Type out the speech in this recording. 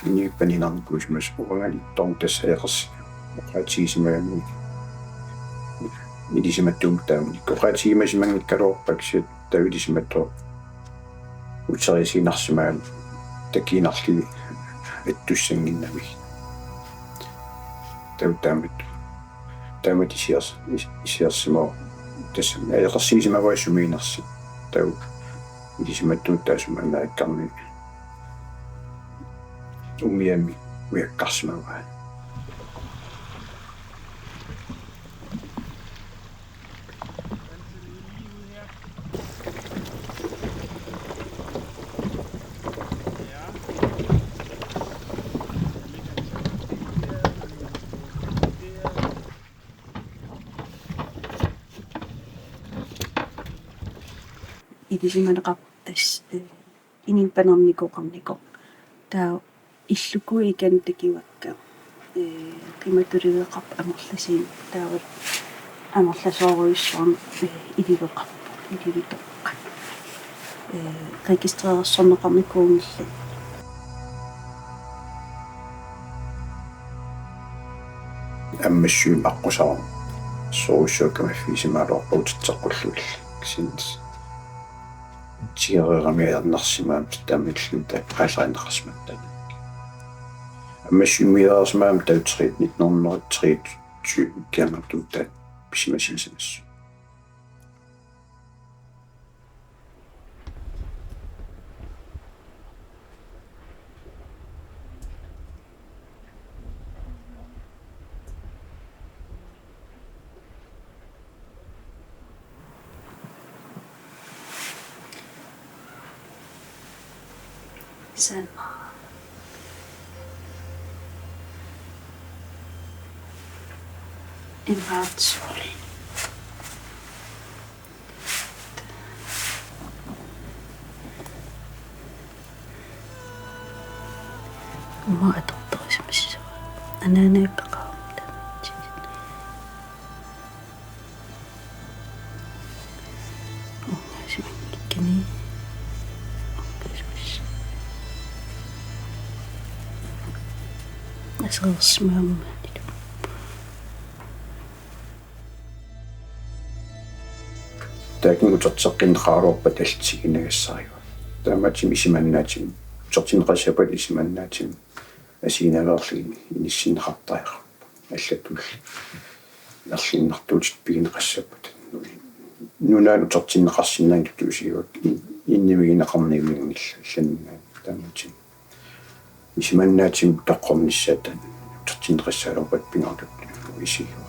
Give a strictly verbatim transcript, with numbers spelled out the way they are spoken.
Inuit paninarnikuusimasut uangalu ittoorneq tassa ajoqersi-, oqaatigisimagaanni ilisimattuumik taamani. Oqaatigimasimanngikkaluarpakka kisianni taava ilisimatooq uteriisinarsimagamik takiinnarlugit attussannginnamigit. Taava taamatut, taamatut isiors-, is-, isiorsimavoq. Tassa ajoqersiisimavaa sumiinnersoq. Taava ilisimattuumik taassuma annaakkarni umiami ujakkarsimavaa. Ilisimaneqarpoq tassa, eh, inuit panernikooqarnikoq. Taava illukkut ikani takivakka, eh, qimatuliveqarpoq amerlasuunik, taava amerlasoorujussuarmik, eh, iliveqarpoq, ilivitoqqat. Eh, registrerersorneqarnikuunngillat. Ammassuit aqqusaarneq. Soorujussuaq kamaffigisimagaluarpara uterteqqullugillu. Kisianni tigoriarami ajornarsimagaanni taamaalilluni taakku qaallarineqarsimapput. Ammassuit immiussisimagaanni taava tre-, nitten hundrede treogtyve kiangertuuttaat pisimasiisinnassut. Sen en ret sorg. Uma atortorisimassavat. Anaanakkaqarami tamatsi. Ungaasimanngikkaanni. Ungaasimas-, aserorsimaammaanilu. Taakku uterteqqinneqaraluarpata allat isiginagassarivaat. Taamaattumik isumannaatsunik, utertinneqassappata isumannaatsunik assigiinngilluinnarlugit inissinneqartariaqarpoq. Allatulli erlinnartuutit pigineqassappata. Nunaat utertinneqarsinnaanngitsut tuusiuak in-, innimigineqarniunngillat allannaat taamaattumik. Isumannaatsunik toqqornissaata utertinneqassagaluarpat pingaartut isigivaat.